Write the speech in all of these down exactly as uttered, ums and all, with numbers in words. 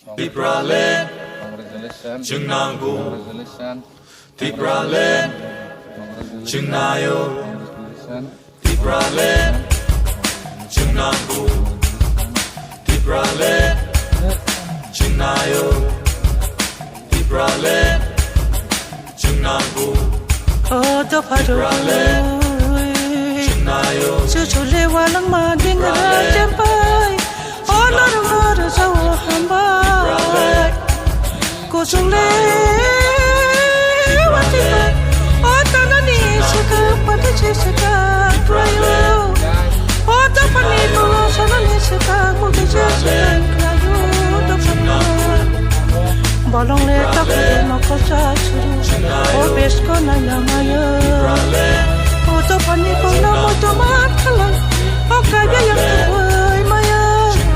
Tipraland, congratulations, chwng nango. Congratulations. Tipraland, congratulations, chwng naio. Congratulations. Tipraland, chwng nango. Tipraland, chwng naio. Tipraland, chwng nango. O dopha rok, Tipraland, chwng naio. Chuchule walangma dingra champai. O norok no rwjao hambai. Kuchung le wati bai. O tanani swkang pati se swkang khlaio. O dophani tolo sanani swkang mukti se swkang khlaio. Dophani bolong le takhuk mokol sa suru. O besko naina mayo. O dophani bolong o domat khalai. O kaiga yang tuwai maya.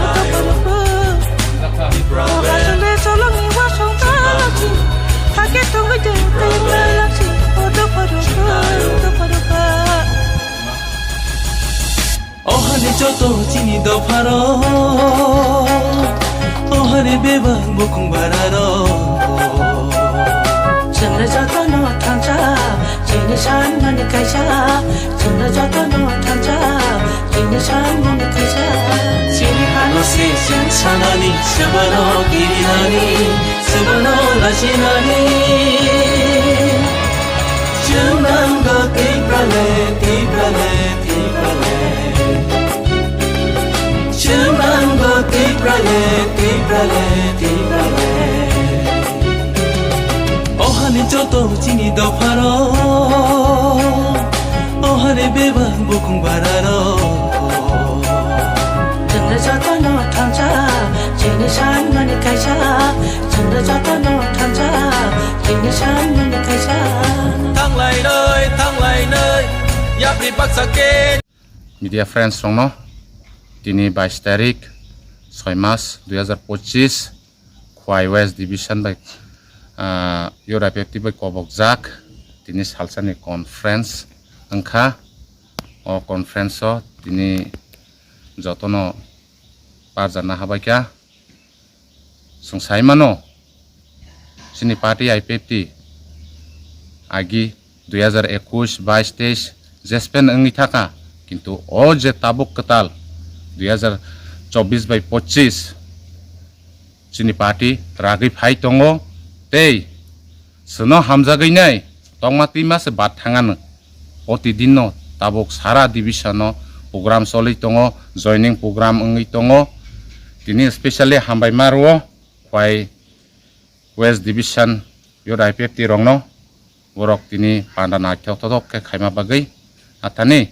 O dophani bo. O hasung de solong ni wasong talachi. Hake tongwi de tayang layachi. O dopha rok, o dopha rok. O hani joto chini dopharok, o hani bebak bukung bararok. Chwngno jotono thansa, chini sanmani kaisa. Chwngno jotono thansa, chini sanmani kaisa. Chini hano se chwng sanani, swbano kirinani, swbano lachinani. Chwng nango Tipraland, Tipraland, Tipraland. Chwng nango Tipraland, Tipraland, Tipraland. O hani joto chini dopharok, o hani bebak bukung bararok. Chwngno jotono thansa, chini sanmani kaisa. Chwngno jotono thansa, chini sanmani kaisa. Thanglai noi, thanglai noi, yapri baksa ke. Media friends rokno tini bais tarik soi mas dui hazar pochis Khwai West Division bai, ah, Youth I P F T bai kobokjak tini salsani conference wngkha. O conference o tini jotono parjana habaikha. Chwng sai mano, chini party I P F T agi dui hazar ekush, bais, teis jespen wngwi thaka, kintu o je tabuk kwtal dui hazar chobbish bai pochis chini party ragwi phai tongo, tei chwngno hamjagwi nai tongma twima se bad thangano. Protidinno tabuk sara division-o program choli tongo, joining program wngwi tongo. Tini specially hambai ma rwo Khwai West Division Youth I P F T rokno, borok tini panda naithok thothok khe khaima bagwi. Athani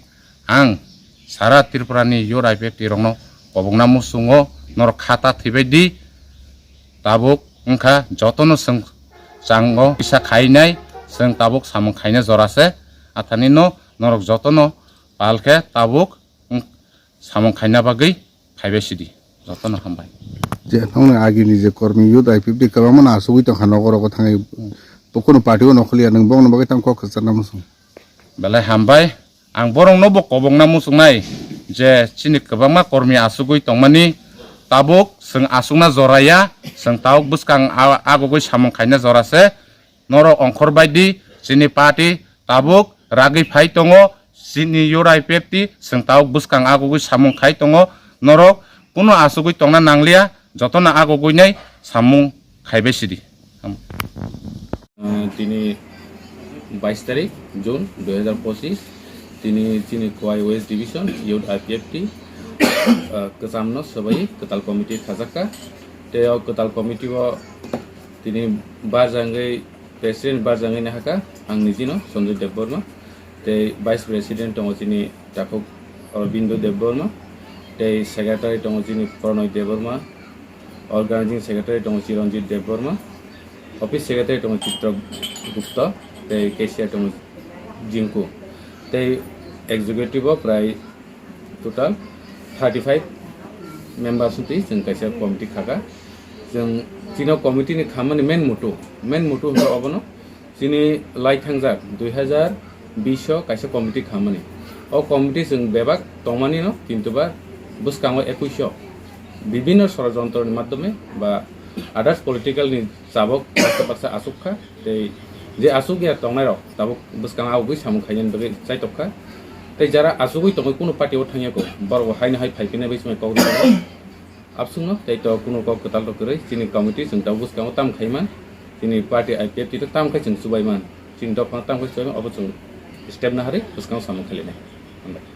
ang sara Tripura ni Youth I P F T rokno kobokna muchungo, norok khata thwibai di. Tabuk wngkha jotono chwng chango kisa khainai, chwng tabuk samung khaina jora se. Athani no norok jotono pal khe tabuk wng samung khaina bagwi phaibai sidi. Jotono hambai. Je nokni agini je kormi Youth I P F T kwbangma no asugwi tongkha nogo rogo thangwi, bo kunu party o nokhorliya, nwng bongni bagwi tamo kok kwcharna muchung. Belai hambai. Ang borokno bo kobokna muchungnai je chini kwbangma kormi asugwi tongmani, tabuk chwng asukna jora ya, chwng tabuk bwskang a-, agugwi samung khaina jora se. Norok ongkhor bai di, chini party tabuk ragwi phai tongo, chini Youth I P F T chwng tabuk bwskang agugwi samung khai tongo. Norok kunu asugwi tongna nangliya, jotono agugwi nai samung khaibai sidi. Ah, tini bais tarik June dui hazar pochis, tini chini Khwai West Division Youth I P F T, ah, kwchamno swbai kwtal committee khajakha. Tei o kwtal committee o tini barjangwi, president barjangwi nahakha ang nijino Sanjay Debbarma. Tei vice president tongo chini takhuk Aurobindo Debbarma. Tei secretary tongo chini Pronoy Debbarma. Organizing secretary tongo Chiranjit Debbarma, office secretary tongo Chitra Gupta, tei cashier tongo Jinku. Tei executive o prai total thirty five members twi chwng kaisa committee khaka. Chwng chini committee ni khamani main mutu, main mutu hwnkhe obono chini lai thangjak dui hazar bish o kaisa committee khamani. O committee chwng bebak tongmani no, kintu ba bwskango ekush o bibinno sorojontro ni madhyome ba Others political ni tabuk baksa baksa asuk kha, tei je asuk ya tongnai rok tabuk bwskango abugwi samung khainani bagwi chaitok kha. Tei jara asugwi tongwi kunu party o thangya kho, borok bo haino hai phai phina bagwi chumai kok rwkha. Absukno tei to kunu kok kwtal rok kwrwi chini committee chwng tabuk bwskango tam khaiman, chini party I P F T to tam khai chwng chubaiman, chini dophano tam khai chubaiman, obo chwng step naharwi bwskango samung khailainai. Hambai.